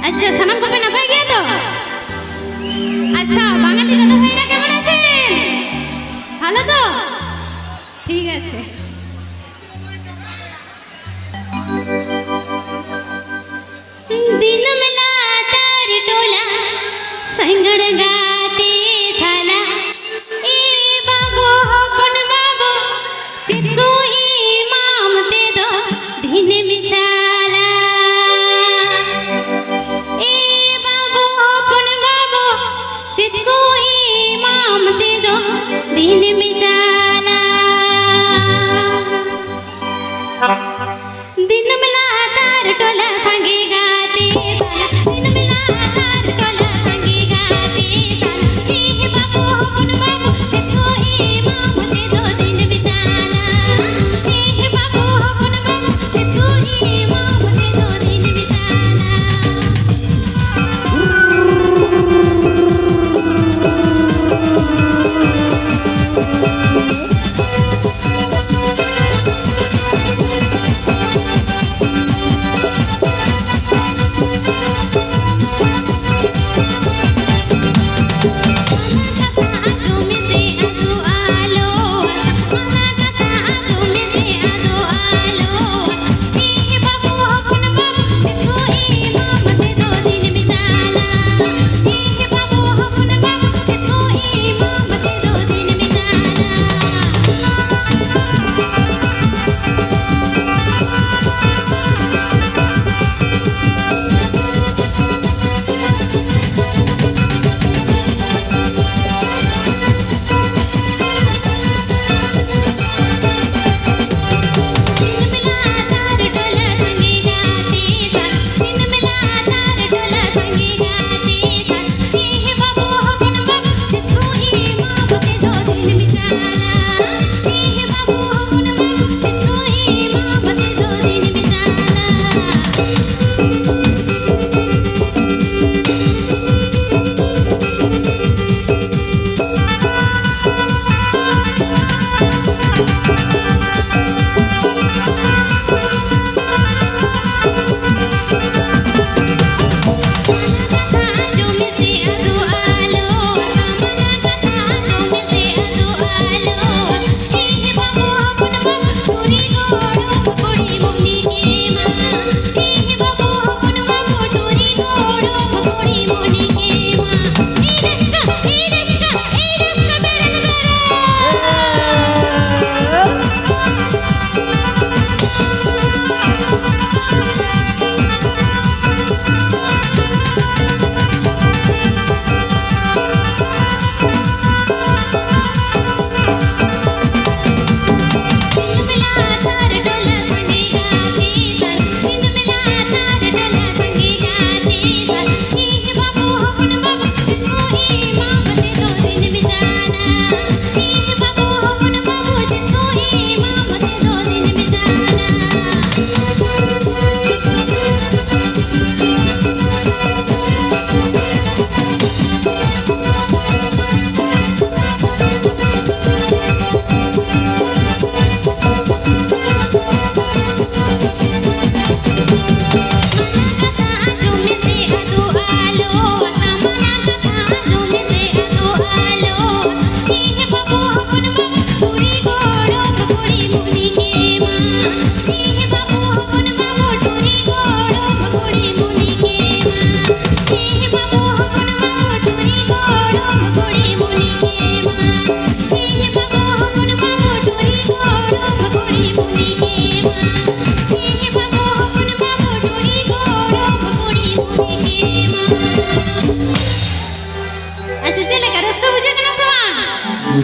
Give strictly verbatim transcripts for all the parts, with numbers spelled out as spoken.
ᱟᱪᱪᱷᱟ, ᱥᱟᱱᱟᱢ ᱠᱚᱯᱮ ᱱᱟᱯᱟᱭ ᱜᱮᱭᱟ ᱛᱚ? ᱟᱪᱪᱷᱟ, বাঙালি দাদা ভাইরা কেমন আছেন? ভালো তো? ঠিক আছে। ᱫᱤᱱᱟᱹᱢ ᱞᱟᱛᱟᱨ ᱴᱚᱞᱟ ᱥᱟᱸᱜᱟᱲ ᱜᱟᱛᱮ ᱥᱟᱞᱟᱜ, ᱮ ᱵᱟᱹᱵᱩ ᱦᱚᱯᱚᱱ ᱵᱟᱹᱵᱩ, ᱪᱮᱫ ᱠᱚ ᱮᱢᱟᱢ ᱛᱮᱫᱚ ᱫᱤᱱᱮᱢ ᱪᱟᱞᱟ? ᱮ ᱵᱟᱹᱵᱩ ᱦᱚᱯᱚᱱ ᱵᱟᱹᱵᱩ, ᱪᱮᱫ ᱠᱚ ᱮᱢᱟᱢ ᱛᱮᱫᱚ ᱫᱤᱱᱮᱢ ᱪᱟᱞᱟ?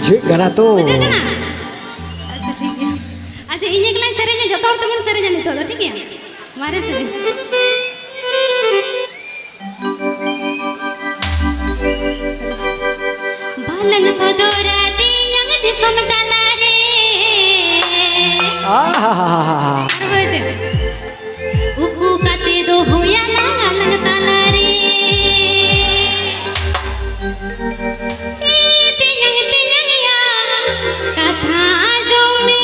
ᱴᱷᱤᱠ ᱠᱟᱱᱟ ᱛᱚ᱾ ᱵᱩᱡᱷᱟᱹᱜ ᱠᱟᱱᱟ? ᱟᱪᱪᱷᱟ, ᱴᱷᱤᱠ ᱜᱮᱭᱟ᱾ ᱟᱪᱪᱷᱟ, ᱤᱧ ᱮᱠᱞᱟᱧ ᱥᱮᱨᱮᱧᱟ, ᱡᱚᱛᱚ ᱦᱚᱲ ᱛᱮᱵᱚᱱ ᱥᱮᱨᱮᱧᱟ ᱱᱤᱛᱚᱜ ᱫᱚ, ᱴᱷᱤᱠ ᱜᱮᱭᱟ? ᱢᱟᱨᱮ ᱥᱮᱨᱮᱧ᱾ ᱵᱟᱞᱟᱝ ᱥᱚᱫᱚᱨᱟ ᱛᱮᱧᱟᱝ ᱫᱤᱥᱚᱢ ᱛᱟᱞᱟᱨᱮ᱾ ᱟᱦᱟᱦᱟᱦᱟ᱾ ᱟᱨ ᱵᱩᱡᱷᱟᱹᱜ? ᱩᱠᱩ ᱠᱟᱛᱮ ᱫᱚᱦᱚᱭᱟᱞᱟᱝ ᱟᱞᱟᱝ ᱛᱟᱞᱟᱨᱮ᱾ ᱮ ᱛᱮᱧᱟᱝ, ᱛᱮᱧᱟᱝ ᱭᱟ, ᱠᱟᱛᱷᱟ ᱟᱸᱡᱚᱢ ᱢᱮ᱾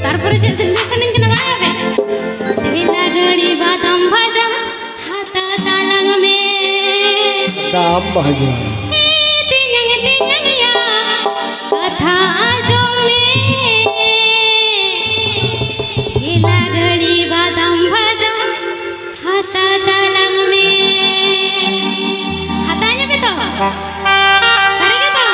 ᱛᱟᱨᱯᱚᱨᱮ ᱪᱮᱫ ᱥᱮᱨᱮᱧ ᱥᱟᱱᱟᱧ ᱠᱟᱱᱟ ᱵᱟᱲᱟᱭᱟᱯᱮ? ᱫᱮᱞᱟ ᱜᱟᱹᱲᱤ ᱵᱟᱫᱟᱢ ᱵᱷᱟᱡᱟ, ᱦᱟᱛᱟᱣ ᱛᱟᱞᱟᱝ ᱢᱮ᱾ ᱫᱟᱢ ᱵᱷᱟᱡᱟ᱾ ᱦᱮ ᱛᱮᱧᱟᱝ, ᱛᱮᱧᱟᱝ ᱭᱟ, ᱠᱟᱛᱷᱟ ᱟᱸᱡᱚᱢ ᱢᱮ᱾ ᱫᱮᱞᱟ ᱜᱟᱹᱲᱤ ᱵᱟᱫᱟᱢ ᱵᱷᱟᱡᱟ, ᱦᱟᱛᱟᱣ ᱛᱟᱞᱟᱝ ᱢᱮ᱾ ᱦᱟᱛᱟᱣ ᱧᱟᱢ ᱯᱮ ᱛᱚ? ᱥᱟᱹᱨᱤ ᱜᱮᱛᱚ?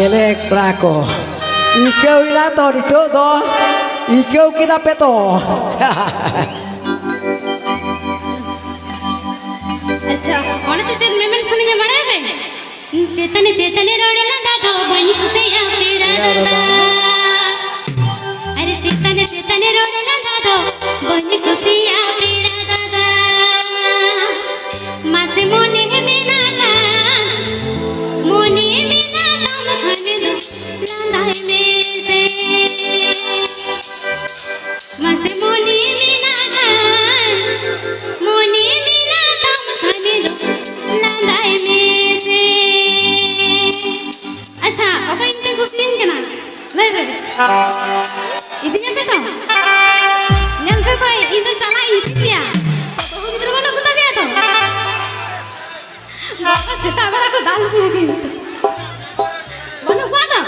ᱮᱞᱮ ᱠᱚᱲᱟ ᱠᱚ, ᱤᱠᱟᱹᱣ ᱮᱱᱟ ᱛᱚ ᱱᱤᱛᱚᱜ ᱫᱚ? ᱤᱠᱟᱹᱣ ᱠᱮᱫᱟ ᱯᱮ ᱛᱚ? ᱟᱪᱪᱷᱟ, ᱚᱸᱰᱮ ᱫᱚ ᱪᱮᱫ ᱢᱮᱢᱮᱱ ᱥᱟᱱᱟᱧᱟ ᱵᱟᱲᱟᱭ ᱯᱮ? ᱪᱮᱛᱟᱱ ᱪᱮᱛᱟᱱ ᱨᱚᱲ ᱞᱟᱸᱫᱟ ᱫᱚ ᱵᱟᱹᱧ ᱠᱩᱥᱤᱭᱟᱜᱼᱟ ᱯᱮᱲᱟ ᱫᱟᱫᱟ᱾ ᱟᱨᱮ ᱪᱮᱛᱟᱱ ᱪᱮᱛᱟᱱ ᱨᱚᱲ ᱞᱟᱸᱫᱟ ᱫᱚ ᱵᱟᱹᱧ ᱠᱩᱥᱤᱭᱟᱜᱼᱟ ᱯᱮᱲᱟ ᱫᱟᱫᱟ᱾ ᱢᱟᱥᱮ ᱢᱚᱱᱮ ᱢᱮᱱᱟᱜ ᱠᱷᱟᱱ, ᱢᱚᱱᱮ ᱢᱮᱱᱟᱜ ᱛᱟᱢ ᱠᱷᱟᱱ ᱫᱚ ᱞᱟᱸᱫᱟᱭ ᱢᱮᱥᱮ᱾ ᱢᱟᱥᱮ ᱢᱚᱱᱮ ᱢᱮᱱᱟᱜ ᱠᱷᱟᱱ, ᱢᱚᱱᱮ ᱢᱮᱱᱟᱜ ᱛᱟᱢ ᱠᱷᱟᱱ ᱫᱚ ᱞᱟᱸᱫᱟᱭ ᱢᱮᱥᱮ᱾ ᱟᱪᱪᱷᱟ, ᱚᱠᱚᱭ ᱤᱧ ᱯᱮ ᱠᱩᱥᱤᱭᱟᱹᱧ ᱠᱟᱱᱟ? ᱞᱟᱹᱭ ᱯᱮ᱾ ᱤᱫᱤᱧᱟᱯᱮ ᱛᱚ? ᱧᱮᱞ ᱯᱮ ᱵᱷᱟᱭ, ᱤᱧ ᱫᱚ ᱪᱟᱞᱟᱜ ᱤᱧ ᱴᱷᱤᱠ ᱜᱮᱭᱟ᱾ ᱵᱟᱹᱦᱩ ᱜᱤᱫᱽᱨᱟᱹ ᱵᱟᱹᱱᱩᱜ ᱠᱚᱛᱟ ᱯᱮᱭᱟ ᱛᱚ? ᱵᱟᱵᱟ ᱥᱮᱛᱟᱜ ᱵᱮᱲᱟ ᱠᱚ ᱫᱟᱞ ᱟᱹᱜᱩ ᱠᱤᱧ ᱛᱚ᱾ ᱵᱟᱹᱱᱩᱜ ᱠᱚᱣᱟ ᱛᱚ?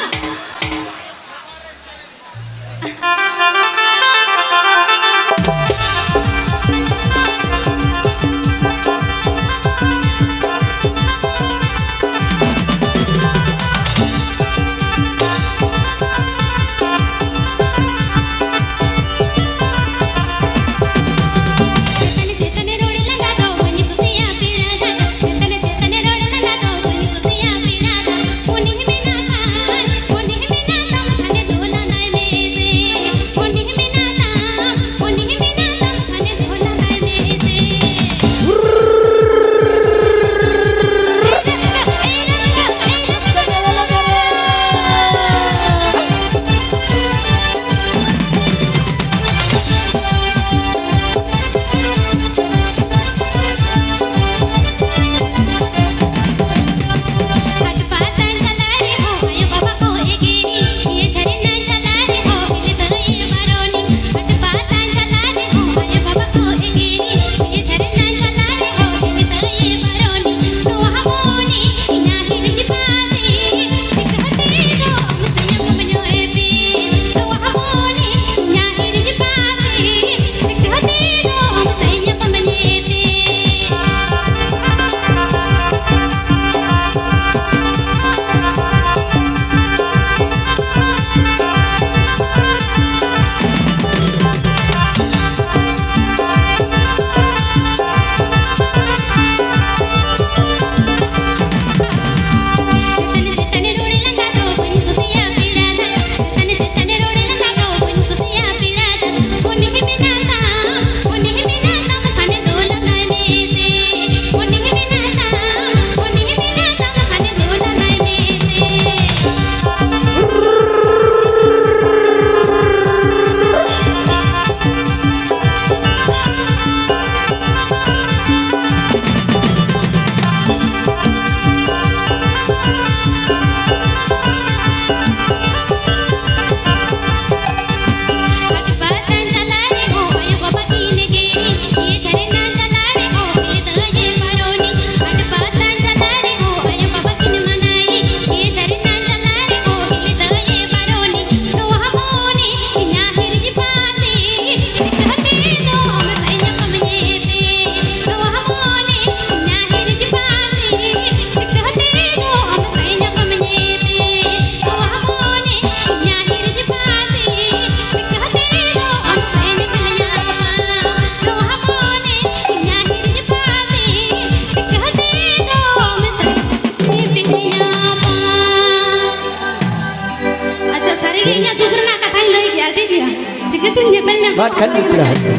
ᱠᱷᱟᱱ ᱯᱮᱲᱟ ᱦᱚᱲ ᱠᱚ᱾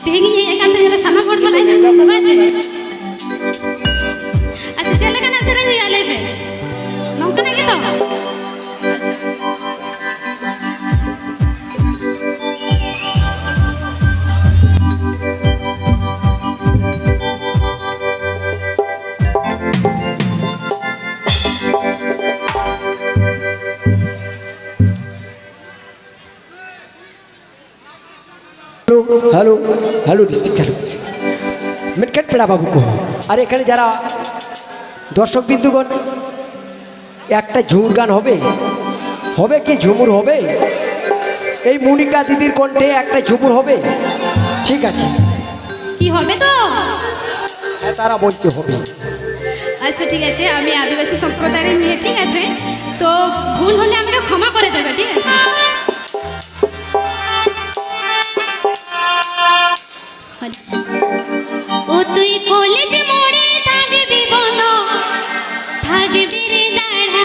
ᱛᱮᱦᱮᱧ ᱤᱧ ᱦᱮᱡ ᱟᱠᱟᱱ ᱛᱟᱦᱮᱸ ᱥᱟᱱᱟᱢ ᱦᱚᱲ ᱥᱟᱞᱟᱜ ᱤᱧ ᱨᱚᱯᱚᱲᱟ ᱪᱮ? ᱟᱪᱪᱷᱟ, ᱪᱮᱫ ᱞᱮᱠᱟᱱᱟᱜ ᱥᱮᱨᱮᱧ ᱦᱩᱭᱩᱜᱼᱟ ᱞᱟᱹᱭ ᱯᱮ? ᱱᱚᱝᱠᱟᱱᱟᱜ ᱜᱮᱛᱚ? ᱟᱪᱪᱷᱟ᱾ Hello, hello, hello, district hello. ᱢᱮᱱᱠᱷᱟᱱ ᱯᱮᱲᱟ ᱵᱟᱹᱵᱩ ᱠᱚ, ᱟᱨ ᱮᱠᱷᱟᱱ ᱡᱟᱨᱟ ᱫᱚᱨᱥᱚᱠ ᱵᱤᱱᱫᱩᱜᱚᱱ, একটা ঝুমুর গান হবে? হবে কি ঝুমুর হবে? এই মনিকা দিদির কণ্ঠে একটা ঝুমুর হবে? ঠিক আছে। কি হবে তো? হ্যাঁ, তারা বলছে হবে। আচ্ছা, ঠিক আছে, আমি আদিবাসী সম্প্রদায়ের মেয়ে, ঠিক আছে? তো ভুল হলে আমাকে ক্ষমা করে দেবে, ঠিক আছে? ᱩᱛᱩᱭ ᱠᱚᱞᱮᱡᱽ ᱢᱚᱬᱮ ᱛᱷᱟᱠ ᱵᱤᱵᱚᱱᱫᱚ ᱛᱷᱟᱠ ᱵᱤᱨ ᱫᱟᱬᱟ᱾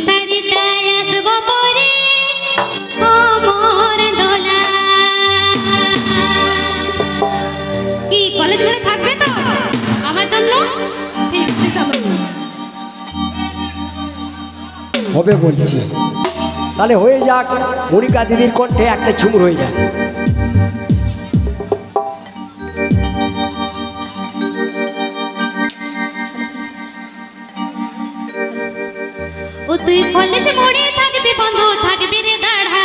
ᱥᱟᱹᱨᱤ ᱛᱟᱭᱟᱥ ᱵᱚᱵᱚᱨᱮ ᱠᱚᱢᱚᱨ ᱫᱚᱞᱟ᱾ কি কলেজ ঘরে থাকবে তো আমার জন্য? ঠিক আছে, চলো। হবে বলছি। তাহলে হয়ে যাক, মনিকা দিদির কণ্ঠে একটা ঝুমুর হয়ে যাক। ᱩᱛᱩᱭ ᱠᱚᱞᱮᱡᱽ ᱢᱚᱬᱮ ᱛᱷᱟᱠ ᱵᱤᱵᱚᱱᱫᱚ ᱛᱷᱟᱠ ᱵᱤᱨ ᱫᱟᱬᱟ᱾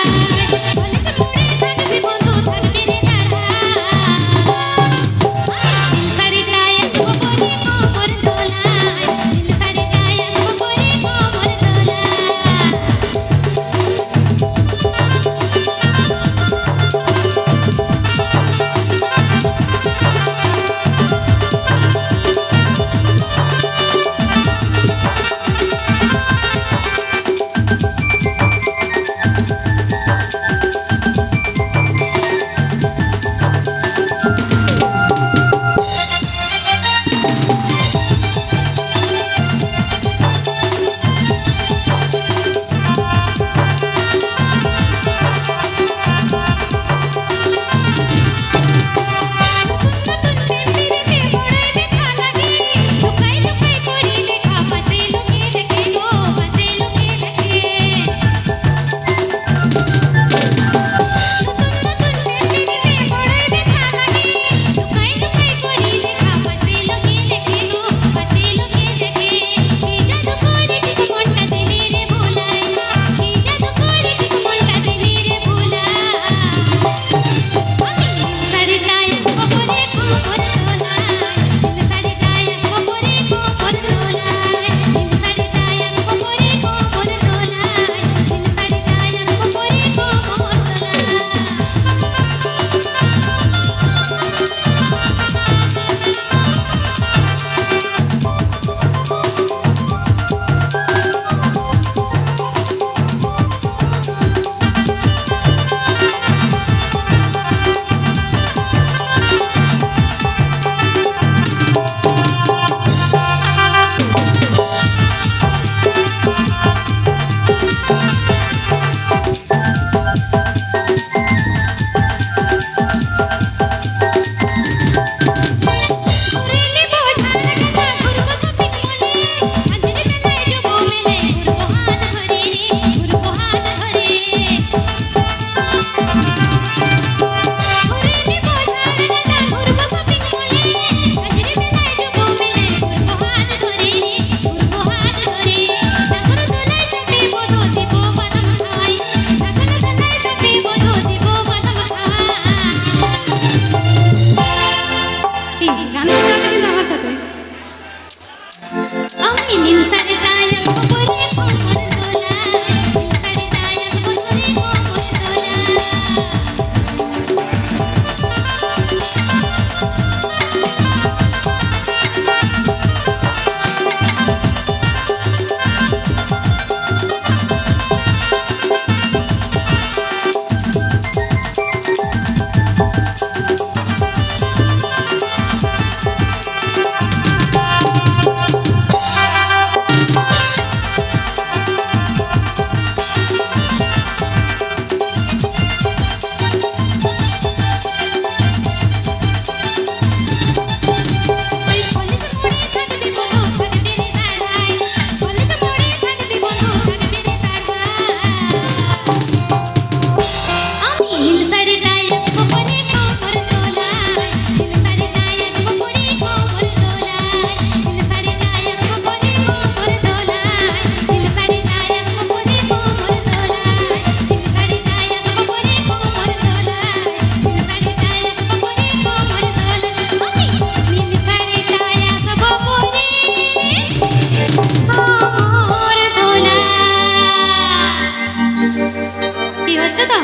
ᱛᱚ?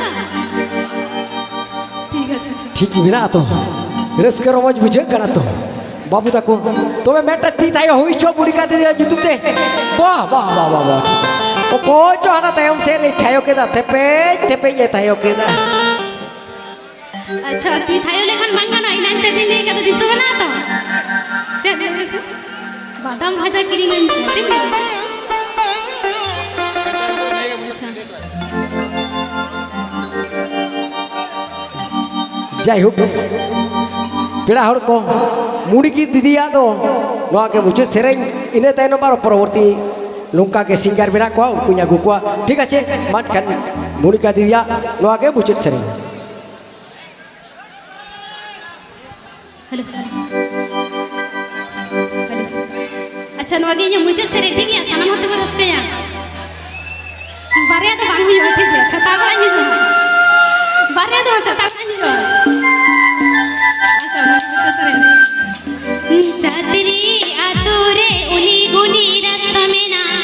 ᱴᱷᱤᱠ ᱟᱪᱷᱮ, ᱟᱪᱷᱮ᱾ ᱴᱷᱤᱠ ᱢᱮᱱᱟᱜᱼᱟ ᱛᱚ? ᱨᱟᱹᱥᱠᱟᱹ ᱨᱚᱢᱚᱡᱽ ᱵᱩᱡᱷᱟᱹᱜ ᱠᱟᱱᱟ ᱛᱚ, ᱵᱟᱹᱵᱩ ᱛᱟᱠᱚ? ᱛᱚᱵᱮ ᱢᱤᱫᱴᱮᱱ ᱛᱤ ᱛᱷᱟᱭᱚ ᱦᱩᱭ ᱦᱚᱪᱚ ᱢᱚᱱᱤᱠᱟ ᱫᱤᱫᱤᱭᱟᱜ ᱧᱩᱛᱩᱢ ᱛᱮ᱾ ᱵᱟᱦ, ᱵᱟᱦ, ᱵᱟᱦ, ᱵᱟᱦ, ᱵᱟᱦ᱾ ᱚᱠᱚᱭ ᱪᱚ ᱦᱟᱱᱟ ᱛᱟᱭᱚᱢ ᱥᱮᱫ ᱨᱮ ᱛᱷᱟᱭᱚ ᱠᱮᱫᱟ, ᱛᱷᱮᱯᱮᱡ ᱛᱷᱮᱯᱮᱡ ᱮ ᱛᱷᱟᱭᱚ ᱠᱮᱫᱟ᱾ ᱟᱪᱪᱷᱟ, ᱛᱤ ᱛᱷᱟᱭᱚ ᱞᱮᱠᱷᱟᱱ ᱵᱟᱝ ᱜᱟᱱᱚᱜᱼᱟ? ᱮᱱᱟᱝ ᱪᱮᱫ ᱤᱧ ᱞᱟᱹᱭ ᱠᱟᱫᱟ, ᱫᱤᱥᱟᱹ ᱢᱮᱱᱟᱜᱼᱟ ᱛᱚ? ᱪᱮᱫ ᱞᱟᱹᱭ ᱢᱮᱥᱮ? ᱵᱟᱫᱟᱢ ᱵᱷᱟᱡᱟ ᱠᱤᱨᱤᱧ ᱟᱹᱧ ᱯᱮ, ᱴᱷᱤᱠ ᱜᱮᱭᱟ? ᱟᱪᱪᱷᱟ᱾ ᱡᱟᱭᱦᱳᱠ, ᱯᱮᱲᱟ ᱦᱚᱲ ᱠᱚ, ᱢᱩᱲᱤᱠᱤ ᱫᱤᱫᱤᱭᱟᱜ ᱫᱚ ᱱᱚᱣᱟ ᱜᱮ ᱢᱩᱪᱟᱹᱫ ᱥᱮᱨᱮᱧ᱾ ᱤᱱᱟᱹ ᱛᱟᱭᱱᱚᱢ ᱟᱨᱚ ᱯᱚᱨᱚᱵᱚᱨᱛᱤ ᱱᱚᱝᱠᱟ ᱜᱮ ᱥᱤᱝᱜᱟᱨ ᱢᱮᱱᱟᱜ ᱠᱚᱣᱟ, ᱩᱱᱠᱩᱧ ᱟᱹᱜᱩ ᱠᱚᱣᱟ᱾ ᱴᱷᱤᱠ ᱟᱪᱷᱮ, ᱢᱟ ᱮᱱᱠᱷᱟᱱ ᱢᱩᱲᱤᱠᱟ ᱫᱤᱫᱤᱭᱟᱜ ᱱᱚᱣᱟ ᱜᱮ ᱢᱩᱪᱟᱹᱫ ᱥᱮᱨᱮᱧ᱾ ᱦᱮᱞᱳ᱾ ᱦᱮᱞᱳ᱾ ᱟᱪᱪᱷᱟ, ᱱᱚᱣᱟ ᱜᱮ ᱤᱧᱟᱹᱜ ᱢᱩᱪᱟᱹᱫ ᱥᱮᱨᱮᱧ, ᱴᱷᱤᱠ ᱜᱮᱭᱟ? ᱥᱟᱱᱟᱢ ᱦᱚᱲ ᱛᱮᱵᱚᱱ ᱨᱟᱹᱥᱠᱟᱹᱭᱟ᱾ ᱵᱟᱨᱭᱟ ᱫᱚ ᱵᱟᱝ ᱦᱩᱭᱩᱜᱼᱟ, ᱴᱷᱤᱠ ᱜᱮᱭᱟ? ᱥᱮᱛᱟᱜ ᱵᱮᱲᱟ ᱧᱩᱨᱦᱩᱜᱼᱟ᱾ ᱵᱟᱨᱭᱟ ᱫᱚ ᱵᱟᱝ, ᱥᱮᱛᱟᱜ ᱵᱮᱲᱟ ᱧᱩᱨᱦᱩᱜᱼᱟ᱾ ᱟᱪᱪᱷᱟ, ᱚᱱᱟ ᱢᱩᱪᱟᱹᱫ ᱥᱮᱨᱮᱧ᱾ ᱪᱟᱛᱨᱤ ᱟᱛᱳ ᱨᱮ ᱩᱞᱤ ᱜᱩᱞᱤ ᱨᱟᱥᱛᱟ ᱢᱮᱱᱟᱜᱼᱟ᱾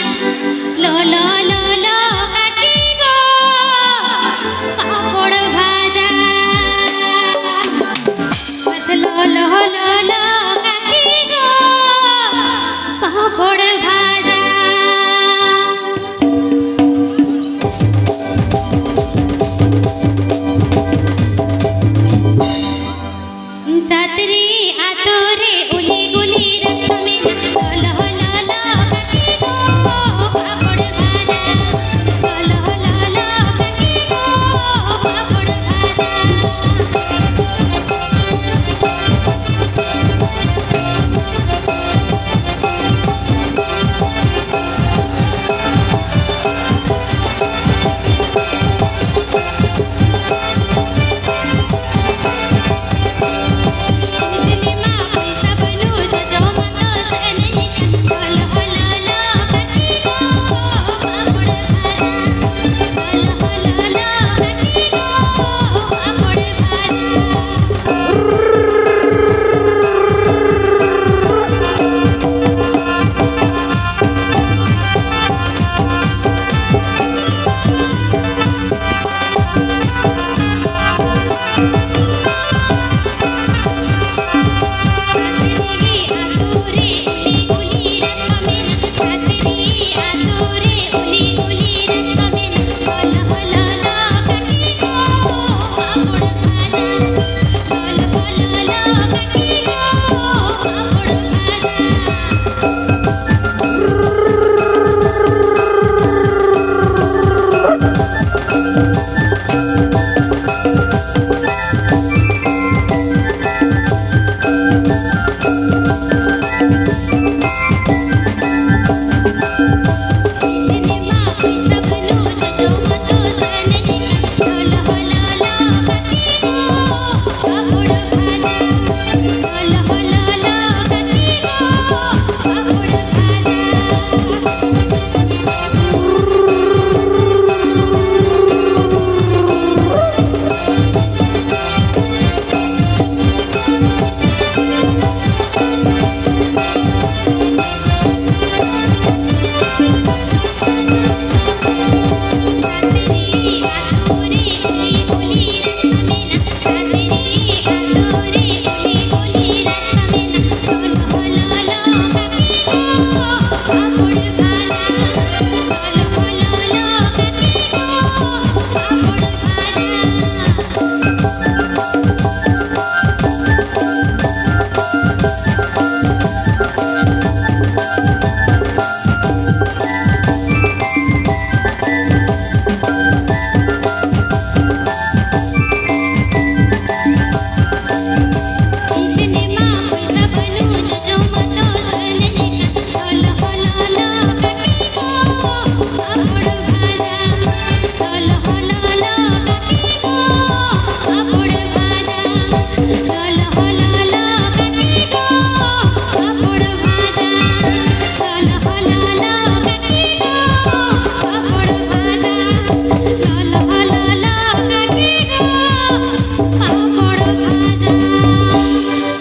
ᱞᱚᱞᱚ ᱞᱚᱞᱚ ᱠᱟᱠᱤ ᱜᱚ, ᱯᱟᱯᱚᱲ ᱵᱷᱟᱡᱟ᱾ ᱞᱚᱞᱚ ᱞᱚᱞᱚ ᱠᱟᱠᱤ ᱜᱚ, ᱯᱟᱯᱚᱲ ᱵᱷᱟᱡᱟ᱾ ᱪᱟᱛᱨᱤ ᱟᱛᱳ ᱨᱮ ᱩᱞᱤ ᱜᱩᱞᱤ ᱨᱟᱥᱛᱟ ᱢᱮᱱᱟᱜ᱾ ᱞᱚᱞᱚ ᱞᱚᱞᱚ ᱠᱟᱠᱤ ᱜᱚ, ᱯᱟᱯᱚᱲ ᱵᱷᱟᱡᱟ᱾